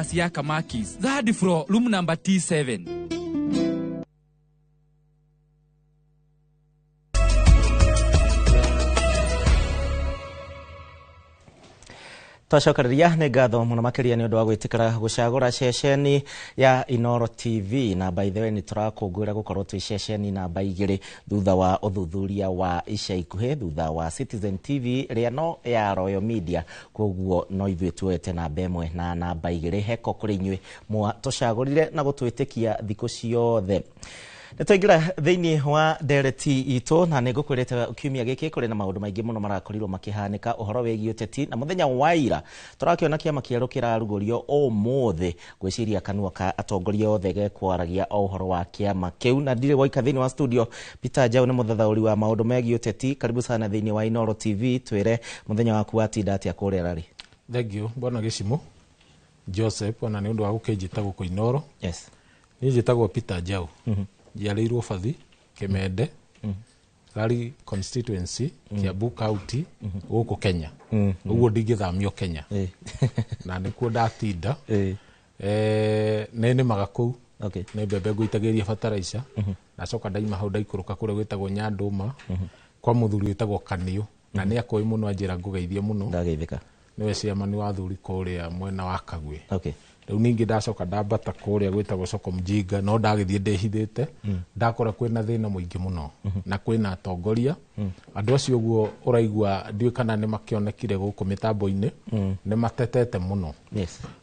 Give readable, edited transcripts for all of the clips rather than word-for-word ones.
Siaka Makis, third floor, room number T7. Twacokereria nĩ ngatho mũno makĩria nĩ ũndũ wa gwĩtĩkĩra gũcagũra ceceni ya Inooro TV. Na by the way, nĩ tũrakũngũĩra gũkorwo twĩ ceceni namba 2 thutha wa ũthuthuria wa ica ikuhĩ, thutha wa Citizen TV ĩrĩa no ya Royal Media. Koguo no ithuĩ tuoete namba 1 na namba 2. Heko kũrĩ inyuĩ mwatũcagũrire na gũtwĩtĩkia thikũ ciothe. Nĩ twaingĩra thĩinĩ wa ndereti itũ, na nĩ ngũkwĩrĩte kiumia gĩkĩ kũrĩ na maũndũ maingĩ mũno marakorirwo makĩhanĩka ũhoro wĩgiĩ ũteti. Na mũthenya wa ira tũrakĩona kĩama kĩerũ kĩrarugũrio ũmũthĩ. Ngwĩciria kanua ka atongoria othe gekwaragia o ũhoro wa kĩama kĩu, na ndirĩ woika thĩinĩ wa studio. Peter Njau nĩ mũthathaũri wa maũndũ megiĩ ũteti. Karibu sana thĩinĩ wa Inooro TV. Twĩre mũthenya waku watinda atĩa kũrĩa Rari? Thank you bwana Gĩcimũ Joseph, ona nĩ ũndũ wa gũkĩnjĩta gũkũ Inooro. Yes. Niĩ njĩtagwo Peter Njau, njiarĩirwo Bathi Kĩmende, Lari constituency, Kiambu County, gũkũ Kenya. Ũguo ndingĩthamio Kenya, na nĩkuo ndatinda. Nĩ nĩmaga kũu. Nĩ mbembe ngũitagĩrĩria fertilizer, ndacoka ndaima hau ndaikũrũka kũrĩa gwĩtagwo Nyandũma kwa mũthuri wĩtagwo Kaniũ, na nĩ akoĩ mũno, anjĩra ngũgeithie mũno. Ndageithĩka. Nĩwe chairman wa athuri kũrĩa mwena wa Kagwĩ. Rĩu ningĩ ndacoka ndambata kũrĩa gwĩtagwo Soko Mjinga, no ndagĩthiĩ ndĩhithĩte, ndakora kwĩna thĩna mũingĩ mũno na kwĩna atongoria. Andũ acio ũguo ũraigua, ndiũĩ kana nĩ makĩonekire gũkũ mĩtambo-inĩ, nĩ matetete mũno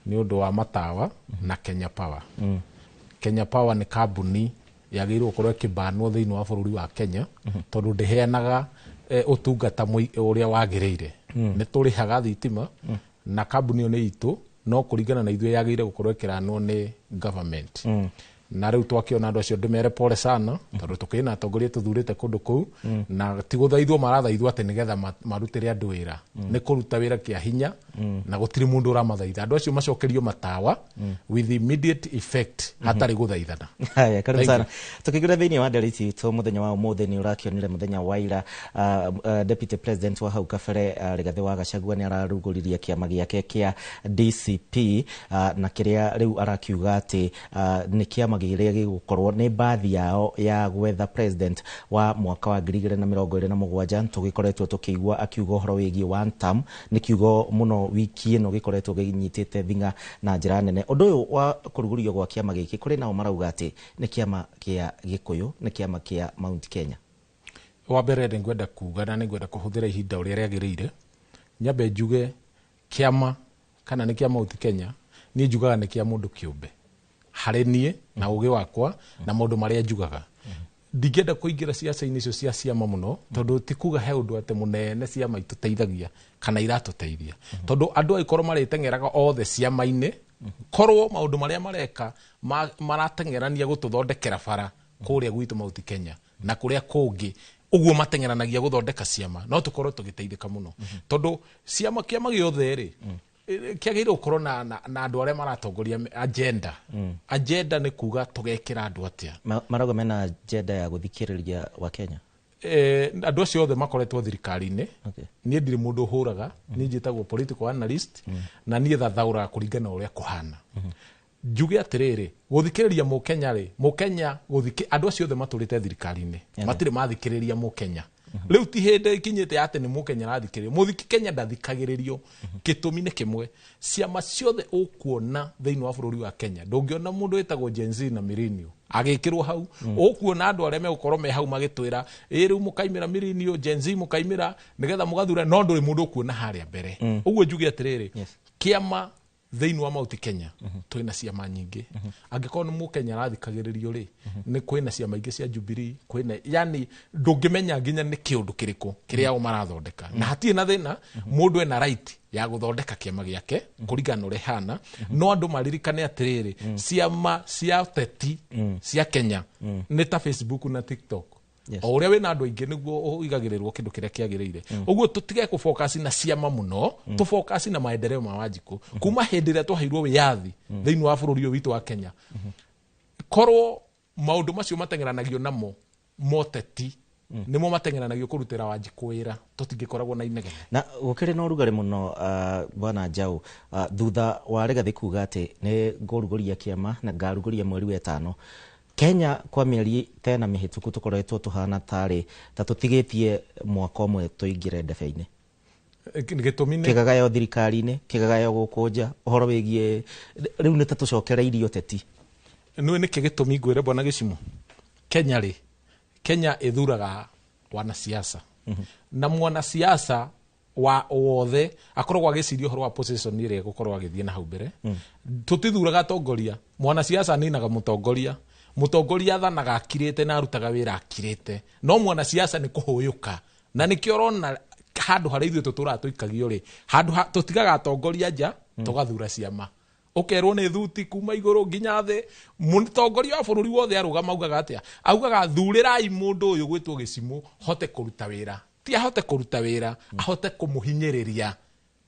nĩ ũndũ wa matawa na Kenya Power. Kenya Power nĩ kambuni yagĩrĩirwo gũkorwo ĩkĩbanwo thĩinĩ wa bũrũri wa Kenya, tondũ ndĩheanaga ũtungata ũrĩa wagĩrĩire. Nĩ tũrĩhaga thitima na kambuni ĩyo nĩ itũ, no kũringana na ithuĩ yagĩrĩire gũkorwo ĩkĩranwo nĩ government. Na rĩu twakĩona andũ acio, ndĩmere pole sana, tondũ tũkĩrĩ na atongoria tũthurĩte kũndũ kũu, na ti gũthaithwo marathaithwo atĩ nĩgetha marutĩre andũ wĩra, nĩ kũruta wĩra kĩa hinya, na gũtirĩ mũndũ ũramathaitha. Andũ acio macokerio matawa with immediate effect, hatarĩ gũthaithana. Haya, karibu sana. Tukĩingĩra thĩinĩ wa ndereti itũ mũthenya wa ũmũthĩ, nĩ ũrakĩonire mũthenya wa ira Deputy President wa hau kabere Rigathĩ wa Gachagua nĩ ararugũririe kĩama gĩake kĩa DCP, na kĩrĩa rĩu arakiuga atĩ nĩ kĩama kĩrĩa gĩgũkorwo nĩ mbathi yao ya gwetha president wa mwaka wa 2027. Tũgĩkoretwo tũkĩigua akiuga ũhoro wĩgiĩ one term, nĩ kiugo mũno wiki ĩno gĩkoretwo gĩnyitĩte thing'a na njĩra nene. Ũndũ ũyũ wa kũrugũrio gwa kĩama gĩkĩ, kũrĩ nao marauga atĩ nĩ kĩama kĩa Gĩkũyũ, nĩ kĩama kĩa Mount Kenya. Wa mbere nĩ ngwenda kuga, na nĩ ngwenda kũhũthĩra ihinda ũrĩa rĩagĩrĩire, nyambe njuge kĩama kana nĩ kĩa Mount Kenya, niĩ njugaga nĩ kĩa mũndũ kĩũmbe. Harĩ niĩ na ũgĩ wakwa na maũndũ marĩa njugaga, ndingĩenda kũingĩra ciaca-inĩ icio cia ciama mũno, tondũ ti kuga he ũndũ atĩ mũnene ciama itũteithagia kana iratũteithia, tondũ andũ angĩkorwo marĩteng'eraga othe ciama-inĩ, korwo maũndũ marĩa mareka marateng'erania gũtũthondekera bara kũrĩa gwitũ Mount Kenya na kũrĩa kũngĩ ũguo mateng'eranagia gũthondeka ciama, no tũkorwo tũgĩteithĩka mũno, tondũ ciama, kĩama gĩothe rĩ, kĩagĩrĩirwo gũkorwo na andũ arĩa maratongoria agenda. Agenda nĩ kuga tũgekĩra andũ atĩa. Marauga mena agenda ya gũthikĩrĩria wa Kenya. Andũ acio othe makoretwo thirikari-inĩ. Niĩ ndirĩ mũndũ ũhũraga, niĩ njĩtagwo political analyst, na niĩ thathaũraga kũringana na ũrĩa kũhana. Njuge atĩrĩrĩ, gũthikĩrĩria mũkenya rĩ, mũkenya gũthikĩ, andũ acio othe matũrĩte thirikari-inĩ matirĩ mathikĩrĩria mũkenya. Rĩu ti hĩndĩ ĩkinyĩte atĩ nĩ mũkenya arathikĩrĩrio. Mũthiki Kenya ndathikagĩrĩrio. Gĩtũmi nĩ kĩmwe, ciama ciothe ũkuona thĩinĩ wa bũrũri wa Kenya, ndũngĩona mũndũ wĩtagwo Gen Z na millennial agĩkĩrwo hau. Ũkuona andũ arĩa megũkorwo me hau magĩtwĩra, ĩ rĩu mũkaimĩra millennial, Gen Z mũkaimĩra nĩgetha mũgathure, no ndũrĩ mũndũ ũkuona harĩa mbere. Ũguo njuge atĩrĩrĩ, kĩama thĩinĩ wa Mount Kenya twĩna ciama nyingĩ. Angĩkorwo nĩ mũkenya arathikagĩrĩrio rĩ, nĩ kwĩna ciama ingĩ cia Jubilee, kwĩna, yani ndũngĩmenya nginya nĩ kĩũndũ kĩrĩkũ kĩrĩa o marathondeka, na hatirĩ na thĩna. Mũndũ ena right ya gũthondeka kĩama gĩake kũringana na ũrĩa ĩhana, no andũ maririkane atĩrĩrĩ, ciama cia ũteti cia Kenya nĩ ta Facebook na TikTok. O ũrĩa wĩna andũ aingĩ nĩguo ũigagĩrĩrwo kĩndũ kĩrĩa kĩagĩrĩire. Ũguo tũtige kũfocus na ciama mũno, tũfocus na maendeleo ma Wanjikũ. Kuma hĩndĩ ĩrĩa twaheirwo wĩyathi thĩinĩ wa bũrũri ũyũ witũ wa Kenya, korwo maũndũ macio mateng'eranagio namo moteti Nĩmo mateng'eranagio kũrutĩra Wanjikũ wĩra, tũtingĩkoragwo na inegene. Na gũkĩrĩ na ũrugarĩ mũno, bwana Njau, thutha wa Rigathi kuga atĩ nĩ ngũrugũria kĩama na ngarugũria mweri wa ĩtano. Kenya kwa mĩeri tena mĩhĩtũku tũkoretwo tũhana tarĩ ta tũtigĩtie mwaka ũmwe tũingĩre ndebe-inĩ. Gĩtũmi nĩ kĩgagayo thirikari-inĩ, kĩgagayo gũkũ nja, ũhoro wĩgiĩ rĩu nĩ ta tũcokereirie ũteti. Nĩũĩ nĩkĩ gĩtũmi ngwĩre bwana Gĩcimu? Kenya rĩ, Kenya ĩthuraga wanasiasa. Na mwanasiasa wa wothe akoragwo agĩciria ũhoro wa position ĩrĩa egũkorwo agĩthiĩ na hau mbere. Tũtithuraga atongoria, mwanasiasa aninaga mũtongoria. Mũtongoria athanaga akirĩte na arutaga wĩra akirĩte, no mwanasiasa nĩ kũhũyũka. Na nĩkĩo ũrona handũ harĩa ithuĩ tũtũraga tũikagio rĩ, handũ tũtigaga atongoria nja, tũgathura ciama. Ũkerwo nĩ thuti kuma igũrũ nginya thĩ. Mũtongoria wa bũrũri wothe arũgama augaga atĩa? Augaga thurĩrai mũndũ ũyũ gwĩtwo Gĩcimũ hote kũruta wĩra. Ti ahote kũruta wĩra, ahote kũmũhinyĩrĩria.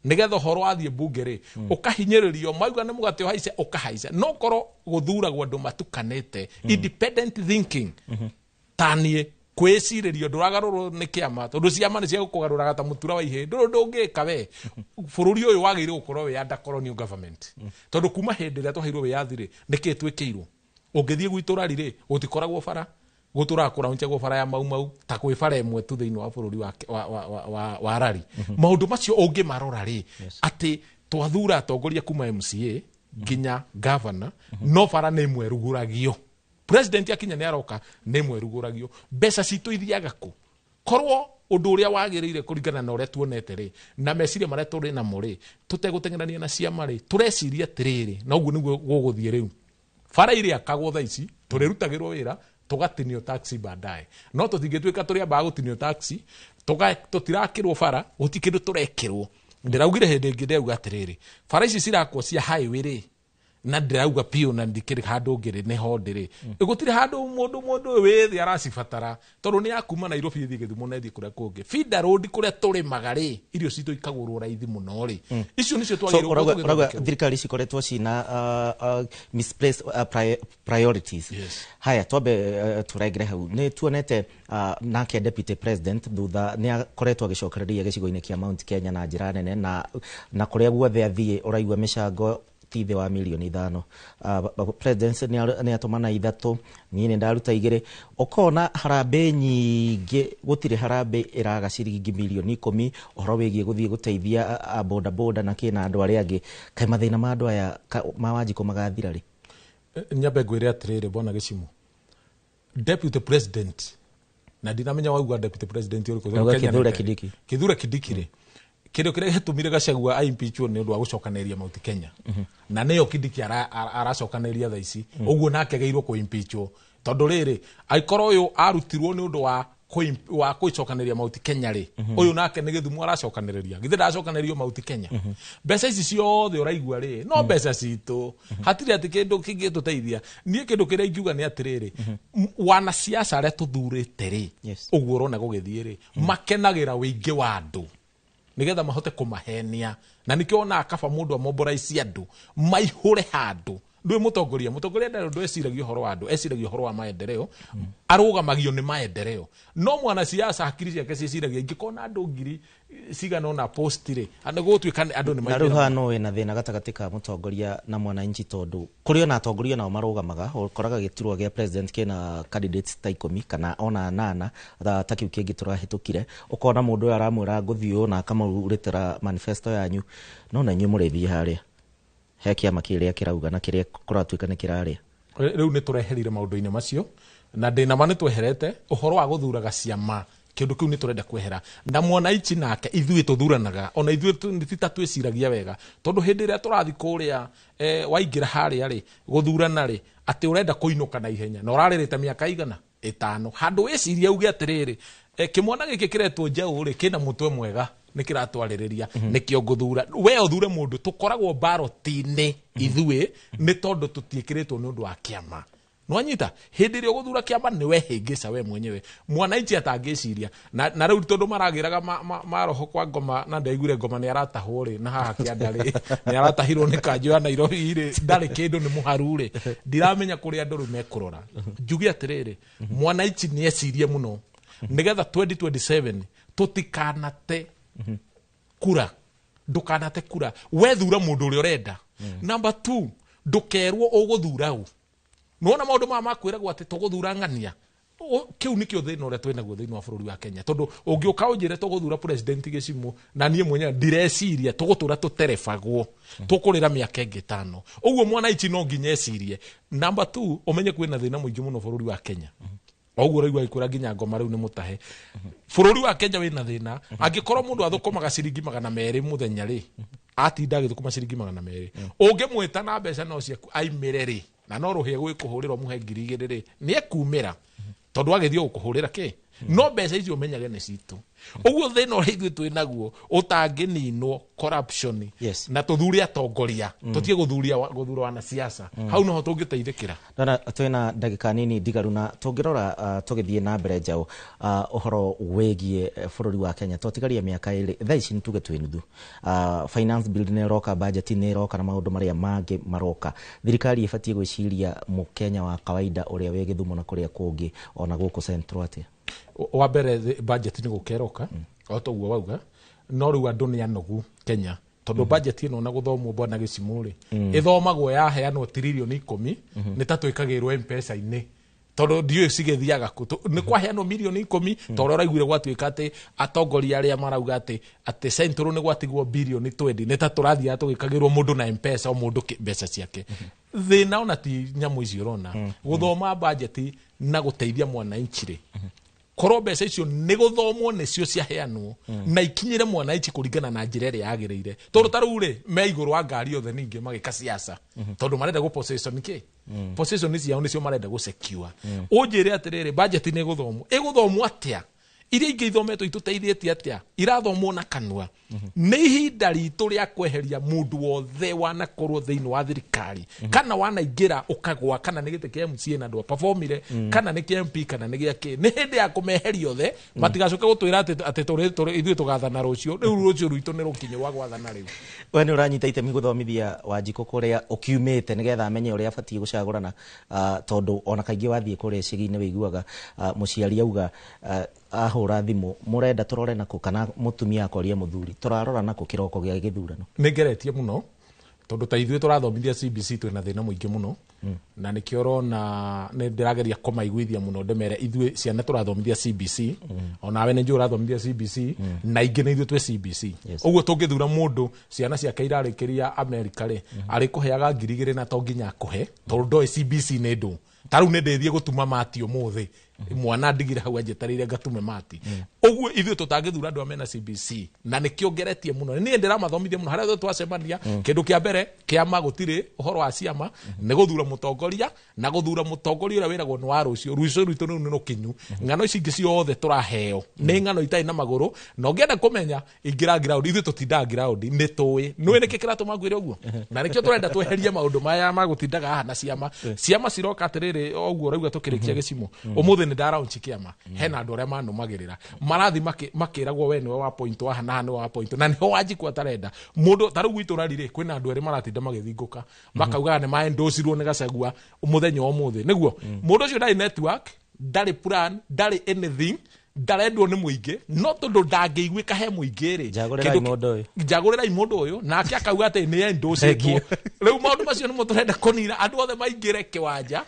Nĩgetha ũhoro wathiĩ mbunge rĩ, ũkahinyĩrĩrio, mauga nĩ mũgate ũhaice, ũkahaica. No korwo gũthuragwo andũ matukanĩte, independent thinking, ta niĩ kwĩcirĩrio ndũragarũrwo nĩ kĩama, tondũ ciama nĩ cia gũkũgarũraga ta mũtura wa ihĩndĩ, ndũrĩ ũndũ ũngĩka we. Bũrũri ũyũ wagĩrĩire gũkorwo wĩ under colonial government. Tondũ kuma hĩndĩ ĩrĩa twaheirwo wĩyathi rĩ, nĩkĩĩ twĩkĩirwo? Ũngĩthiĩ gwitũ rari rĩ, gũtikoragwo bara, gũtũraga kũraunjagwo bara ya Mau Mau, ta kwĩ bara ĩmwe tu thĩinĩ wa bũrũri wa rari. Maũndũ macio ũngĩmarora rĩ, atĩ twathura atongoria kuma MCA nginya governor, no bara nĩ ĩmwe ĩrugũragio. President akinya nĩ aroka nĩ ĩmwe ĩrugũragio. Mbeca citũ ithiaga kũ? Korwo ũndũ ũrĩa wagĩrĩire kũringana na ũrĩa tuonete rĩ, na meciria marĩa tũrĩ namo rĩ, tũtegũteng'erania na ciama rĩ, tũreciria atĩrĩrĩ, na ũguo nĩguo gũgũthiĩ rĩu. Bara iria akagwo thaa ici, tũrĩrutagĩrwo wĩra, tũgatinio taxi baadaye. No tũtingĩtuĩka tũrĩambaga gũtinio taxi, tũtirakĩrwo bara, gũtirĩ kĩndũ tũrekĩrwo. Ndĩraugire hĩndĩ ĩngĩ ndĩrauga atĩrĩrĩ, bara ici cirakwo cia highway rĩ, na ndĩrauga biũ na ndikĩrĩ handũ ngĩrĩ nĩho ndĩrĩ. Gũtirĩ handũ mũndũ ũyũ wĩ thĩ aracibatara, tondũ nĩ ya kuma Nairobi ĩthiĩ Gĩthumo na ĩthiĩ kũrĩa kũngĩ. Feeder road kũrĩa tũrĩmaga rĩ, irio citũ ikagũrwo raithi mũno rĩ. Icio nĩcio So, twagĩrĩirwo ũrauga gũthondekwo. thirikari cikoretwo cina misplaced priorities. Yes. Haya, twambe tũrengere hau. Nĩ tuonete nake deputy president thutha nĩ akoretwo agĩcokereria gĩcigo-inĩ kĩa Mount Kenya na njĩra nene, na kũrĩa guothe athiĩ ũraigua mĩcango ti thĩ wa mirioni 5. President nĩ atũmana 3, niĩ nĩ ndaruta 2. Ũkona harambee nyingĩ, gũtirĩ harambee ĩraga ciringi mirioni 10 ũhoro wĩgiĩ gũthiĩ gũteithia boda boda na kĩna andũ arĩa angĩ. Kaĩ mathĩna ma andũ aya ma Wanjikũ magathira rĩ? Nyambe ngwĩre atĩrĩrĩ bwana Gĩcimu, deputy president, na ndinamenya wauga deputy president ũrĩkũ, Nauga Kenya nĩ Kithure mbere. Kindiki. Kithure Kindiki rĩ, kĩndũ kĩrĩa gĩtũmire Gachagua aimpeachwo nĩ ũndũ wa gũcokanĩrĩria Mount Kenya. Na nĩyo Kindiki aracokanĩrĩria thaa ici. Ũguo nake agĩrĩirwo kũ-impeachwo. Tondũ rĩrĩ, angĩkorwo ũyũ arutirwo nĩ ũndũ wa gũcokanĩrĩria Mount Kenya rĩ, ũyũ nake nĩ Gĩthumo aracokanĩrĩria. Githĩ ndacokanĩrĩrio Mount Kenya? Mbeca ici ciothe ũraigua rĩ, no mbeca citũ. Hatirĩ atĩ kĩndũ kĩngĩtũteithia. Niĩ kĩndũ kĩrĩa ingiuga nĩ atĩrĩrĩ, wanasiasa arĩa tũthurĩte rĩ, ũguo ũrona gũgĩthiĩ rĩ, makenagĩra ũingĩ wa andũ nĩgetha mahote kũmahenia. Na nĩkĩo wonaga kaba mũndũ amombora-ici andũ maihũre handũ. Ndũĩ mũtongoria, mũtongoria ndarĩ ũndũ eciragia ũhoro wa andũ, eciragia ũhoro wa maendeleo, arũgamagio nĩ maendeleo. No mwanasiasa hakiri ciake ciĩciragia ingĩkorwo na andũ ngiri cigana ũna post rĩ, nĩ gũgũtuĩka andũ nĩ Na maingĩra rĩu mũno. haha no wĩna thĩna gatagatĩ ka mũtongoria na mwananchi, tondũ kũrĩ ona atongoria nao marũgamaga, ũkoraga gĩturwa gĩa president kĩna candidates ta 10 kana ona 8, ta kĩu kĩngĩ tũrahĩtũkire, ũkona mũndũ ũyũ aramwĩra ngũthiĩ ũũ na akamũrutĩra manifesto yanyu, no na inyuĩ mũrĩthiĩ harĩa he kĩama kĩrĩa kĩrauga na kĩrĩa kũratuĩka nĩ kĩrarĩa. Rĩu nĩ tũreherire maũndũ-inĩ macio, na ndĩna ma nĩ tweherete ũhoro wa gũthuraga ciama, kĩndũ kĩu nĩ tũrenda kwehera. Na mwananchi nake ithuĩ tũthuranaga, ona ithuĩ ti ta twĩciragia wega, tondũ hĩndĩ ĩrĩa tũrathiĩ kũrĩa, waingĩra harĩa rĩ, gũthurana rĩ, atĩ ũrenda kũinũka na ihenya, na ũrarĩrĩte mĩaka igana 5. Handũ wĩcirie uge atĩrĩrĩ, kĩmwana gĩkĩ kĩretwo Njaũ rĩ, kĩna mũtwe mwega, nĩ kĩratwarĩrĩria, nĩkĩo ngũthura. We ũthure mũndũ, tũkoragwo baroti-inĩ ithuĩ, nĩ tondũ tũtiĩkĩrĩtwo nĩ ũndũ wa kĩama. Nwanyita, hĩndĩ ĩrĩa ũgũthura kĩama nĩ wehĩngĩca we mwenyewe. Mwananchi atangĩciria. Na rĩu tondũ maragĩraga maroho kwa ngoma, na ndaiguire ngoma nĩ aratahwo rĩ, na haha kĩanda rĩ, nĩ aratahirwo nĩ kanjũ ya Nairobi rĩ, ndarĩ kĩndũ nĩ mũharu rĩ. Ndiramenya kũrĩa andũ rĩu mekũrora. Njuge atĩrĩrĩ, mwananchi nĩ ecirie mũno. Nĩgetha 2027 tũtikanate kura. Ndũkanate kura. Wethura mũndũ ũrĩa ũrenda. Number 2, ndũkerwo ũgũthura ũ. Nĩwona maũndũ maya makwĩragwo atĩ tũgũthura ng'ania. Kĩu nĩkĩo thĩna ũrĩa twĩnaguo thĩinĩ wa bũrũri wa Kenya. Tondũ ũngĩũka ũnjĩre tũgũthura president gĩcimũ na niĩ mwenyewe ndireciria tũgũtũra tũterebagwo tũkũrĩra mĩaka ĩngĩ 5. Ũguo mwananchi no nginya ecirie. Number 2, ũmenye kwĩna thĩna mũingĩ mũno bũrũri wa Kenya. Oguo ũraigua agĩkwĩra nginya ngoma rĩu nĩ mũtahe. Bũrũri wa Kenya wĩna thĩna. Angĩkorwo mũndũ athũkũmaga ciringi 200 mũthenya rĩ, atinda agĩthũkũma ciringi 200. Ũngĩmwĩta na mbeca no ciaku aimĩre rĩ, na no rũhĩa gwĩkũhũrĩra ũmũhe 2000 rĩ, nĩ ekumĩra. Tondũ agĩthiĩ gũkũhũrĩra kĩ? No mbeca icio ũmenyage nĩ citũ. Ũguo thĩna ũrĩa ithuĩ twĩ naguo ũtangĩninwo corruption. Yes. Na tũthure atongoria, tũtige gũthura wanasiasa. Hau noho tũngĩteithĩkĩra. Ndona twĩna ndagĩka nini ndigaru na tũngĩrora tũgĩthiĩ na mbere njaũ ũhoro wĩgiĩ bũrũri wa Kenya twatigaria mĩaka 2 thaa ici nĩ tuge twĩ nuthu. Finance bill nĩ ĩroka, budget nĩ ĩroka na maũndũ marĩa mangĩ maroka. Thirikari ĩbatiĩ gwĩciria mũkenya wa kawaida ũrĩa wĩ Gĩthumo na kũrĩa kũngĩ ona gũkũ Central atĩa? Wa mbere budget nĩ gũka ĩroka o ta ũguo wauga, no rĩu andũ nĩ anogu Kenya tondũ budget ĩno na gũthomwo bwana Gĩcimũ rĩ, ĩthomagwo yaheanwo tiririoni 10 nĩ ta twĩkagĩrwo M-Pesa-inĩ tondũ ndiũĩ cigĩthiaga kũ. Nĩ kwaheanwo mirioni 10 ta ũrĩa ũraiguire gwatuĩka atĩ atongoria arĩa marauga atĩ Central nĩ gwatigwo birioni 20 nĩ ta tũrathiaga tũgĩkagĩrwo mũndũ na M-Pesa o mũndũ mbeca ciake. Thĩna ona ti nyamũ icio ũrona gũthoma budget na gũteithia mwananchi rĩ, korwo mbeca icio nĩ gũthomwo nĩcio ciaheanwo na ikinyĩre mwananchi kũringana na njĩra ĩrĩa yagĩrĩire. Tondũ ta rĩu rĩ, me igũrũ wa ngari othe ningĩ magĩka siasa tondũ marenda gũ position kĩ? Position ciao nĩcio marenda gũ secure. Ũnjĩre atĩrĩrĩ, budget nĩ ĩgũthomwo. Ĩgũthomwo atĩa? Iria ingĩ ithometwo itũteithĩtie atĩa? Irathomwo na kanua. Nĩ ihinda ritũ rĩa kweheria mũndũ wothe wanakorwo thĩinĩ wa thirikari kana wanaingĩra ũkagwa, kana nĩ gĩtĩ kĩa MCA na ndwaperformire, kana nĩ kĩa MP kana nĩ gĩa kĩ. Nĩ hĩndĩ ya kũmeheria othe matigacoke gũtwĩra atĩ ithuĩ tũgathana rũciũ. Rĩu rũciũ rwitũ nĩ rũkinyu rwa gwathana rĩu. We nĩ ũranyita itemi gũthomithia Wanjikũ kũrĩa ũkiumĩte nĩgetha amenye ũrĩa abatiĩ gũcagũrana, tondũ ona kaingĩ wathiĩ kũrĩa icagi-inĩ wĩiguaga mũciari auga ahũra thimũ mũrenda tũrore nakũ, kana mũtumia akoria mũthuri tũrarora nakũ kĩroko gĩa gĩthurano. Nĩ ngeretie mũno tondũ ta ithuĩ tũrathomithia CBC twĩna thĩna mũingĩ mũno, na nĩkĩo ũrona nĩ ndĩrageria kũmaiguithia mũno ndĩmere ithuĩ ciana tũrathomithia CBC, onawe nĩ njũĩ ũrathomithia CBC, na ingĩ nĩ ithuĩ twĩ CBC. Ũguo tũngĩthura mũndũ ciana ciake irarĩkĩria Amerika rĩ, arĩkũheaga 2000 na to nginya akũhe tondũ ndoĩ CBC nĩ ndũ. Ta rĩu nĩ ndĩthiĩ gũtuma mati ũmũthĩ, mwana ndigire hau anjetereire ngatume mati. Ũguo ithuĩ tũtangĩthura andũ amena CBC, na nĩkĩo ngeretie mũno. Niĩ ndĩramathomithia mũno harĩa twacemania. Kĩndũ kĩa mbere kĩama gũtirĩ ũhoro wa ciama, nĩ gũthura mũtongoria, na gũthura mũtongoria ũrĩa wĩragwo nĩ wa rũciũ. Rũciũ rwitũ rĩu nĩ rũkinyu. Ng'ano ici ingĩ ciothe tũraheo nĩ ng'ano itarĩ na magũrũ, na ũngĩenda kũmenya ingĩra ground, ithuĩ tũtindaga ground, nĩ tũĩ. Nĩũĩ nĩkĩ kĩratũma ngwĩre ũguo? Na nĩkĩo tũrenda tweherie maũndũ maya ma gũtindaga haha na ciama. Ciama ciroka atĩrĩrĩ, o ũguo ũraigua tũkĩrĩkia gĩcimo. Ũmũthĩ nĩ ndaraunchi kĩama, hena andũ arĩa manũmagĩrĩra marathi makĩragwo we nĩwe wa point wa haha nĩwe wa point, na nĩho Wanjikũ atarenda mũndũ. Ta rĩu gwitũ rari rĩ, kwĩna andũ erĩ maratinda magĩthingũka makaugaga nĩ maendocirwo nĩ Gachagua mũthenya wa ũmũthĩ. Nĩguo mũndũ ũcio ndarĩ network, ndarĩ plan, ndarĩ anything, ndarendwo nĩ mũingĩ, no tondũ ndangĩiguĩka he mũingĩ rĩ, Njagũrĩrai mũndũ ũyũ. Njagũrĩrai mũndũ ũyũ, nake akauga atĩ nĩ endocĩtwo. Rĩu maũndũ macio nĩmo tũrenda kũnina, andũ othe maingĩre kĩwanja.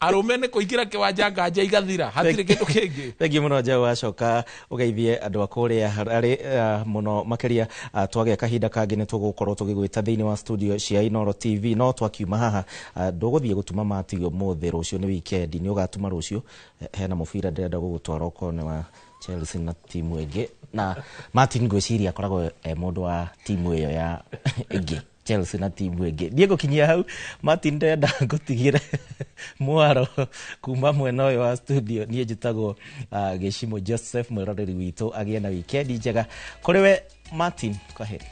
Arũme nĩ kũingĩra kĩwanja nganja igathira, hatirĩ kĩndũ kĩngĩ. Thengiũ mũno Njaũ, wacoka ũgeithie andũ a kũrĩa Harare mũno makĩria. Twagĩa kahinda kangĩ nĩ tũgũkorwo tũgĩgwĩta thĩinĩ wa studio cia Inooro TV, no twakiuma haha ndũgũthiĩ gũtuma mati ũmũthĩ, rũciũ nĩ weekend, nĩ ũgatuma rũciũ. Hena mũbira ndĩrenda gũgũtwara okorwo nĩ wa Chelsea na timu ĩngĩ, na Martin ngwĩciria akoragwo e mũndũ wa timu ĩyo ya ĩngĩ, Chelsea na timu ĩngĩ. Niĩ ngũkinyia hau, Martin ndĩrenda ngũtigĩre mwaro kuma mwena ũyũ wa studio. Niĩ njĩtagwo Gĩcimũ Joseph, mwĩroreri witũ agĩe na weekend njega. Kũrĩ we Martin, kwaheri.